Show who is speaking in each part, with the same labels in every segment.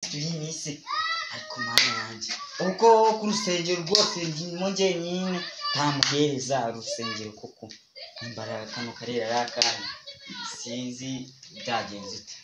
Speaker 1: Abakristu b'iyi ariko mana yanjye uko ku rusengero rwose ndimo njyenyine ntamuhereza urusengero koko imbaraga kano karere ari akahe sinzi byagenze ute.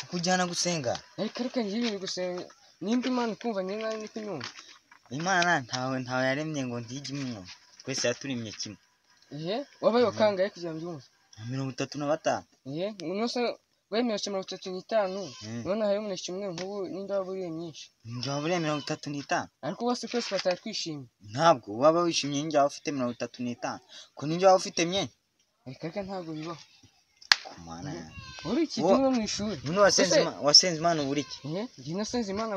Speaker 1: Kujyana gusenga
Speaker 2: ariko ngiye ibintu gusenga nimba Imana ikumva njye nawe niko inyumva.
Speaker 1: Imana ntawe yaremye ngo ntige imwumva, twese yaturemye kimwe.
Speaker 2: Wabaye wakangaye kugira ngo mbyumve?
Speaker 1: 35.
Speaker 2: Nose wemeye 35 none hariho umuneke umwe nk'ubu ninde waba uriye myinshi?
Speaker 1: Njye waba uriye 35.
Speaker 2: Ariko bose twese batari twishimye.
Speaker 1: Ntabwo waba wishimye njye waba ufite 35 ko ninjye waba ufite myinshi.
Speaker 2: Reka ntabwo bibaho.
Speaker 1: Mana yanjye.
Speaker 2: Uri iki tumwe mu ishuri?
Speaker 1: None wasenze Imana ubura iki?
Speaker 2: Njye nasenze Imana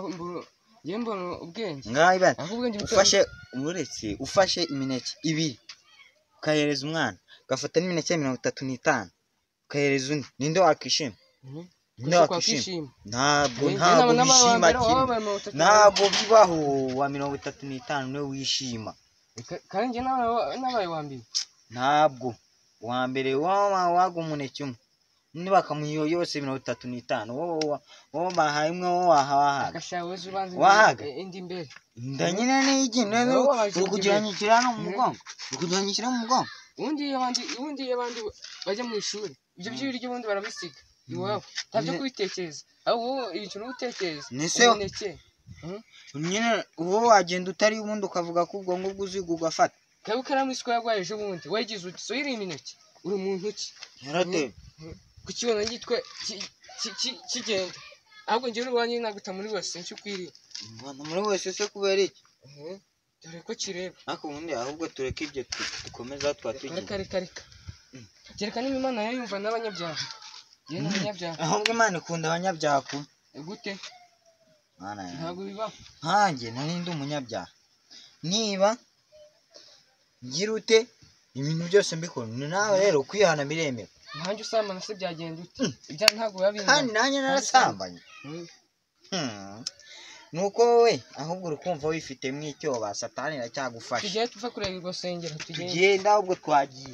Speaker 2: njye mbona ubwenge.
Speaker 1: Ngaho ibana. Ufashe uretse ufashe imineke ibiri ukahereza umwana, ugafata n'imineke 35 ukahereza undi, ninde wakishima? Ninde wakishima? Ntabwo wishima kimwe. Ntabwo bibaho wa 35 niwe wishima.
Speaker 2: Kandi njye nabaye wa mbere.
Speaker 1: Ntabwo wa mbere waga umuneke umwe nibakamuha yose 35 wowe bahaye umwe wowe wahaga wahaga
Speaker 2: indi mbere
Speaker 1: nda nyine n'igi uri kugira no mu mugongo, uri kugira mu mugongo.
Speaker 2: Ubundi iyo abandi bajya mu ishuri ibyo by'ibiryo ubundi barabisiga iwabo ntabyo kubitekereza, ahubwo wowe ibintu utekereza umuneke
Speaker 1: nyine wowe wagenda utari ubundi ukavuga ko ubwonko bwuzuye ugafata.
Speaker 2: Kabuka ikaramu isuka yarwaye ejo bundi wayigize uti so iri imineke uri muntu ki
Speaker 1: yarate
Speaker 2: kukibona gitwe kigenda ahubwo njye urwanye naguta muri wese nicyo ukwiriye
Speaker 1: mbona muri wese se kubera iki?
Speaker 2: Dore ko kireba
Speaker 1: ariko ubundi ahubwo tureke ibyo dukomeza twatugiye.
Speaker 2: Reka kereka niba Imana yayumva n'abanyabyaha njye n'abanyabyaha
Speaker 1: ahubwo Imana ikunda abanyabyaha ku
Speaker 2: gute? Ntabwo bibaho.
Speaker 1: Nkanjye nari ndi umunyabyaha niba ngira ute ibintu byose mbikora nawe rero kwihana biremewe.
Speaker 2: Nkanjye usambana se byagenda ute? Ibya ntabwo biba bingana.
Speaker 1: Kandi nanjye narasambanye. Nuko wowe ahubwo uri kumva wifitemo icyoba, Satani iracyagufasha.
Speaker 2: Tugiye tuva kureba urwo rusengero
Speaker 1: tugenda ahubwo twagiye.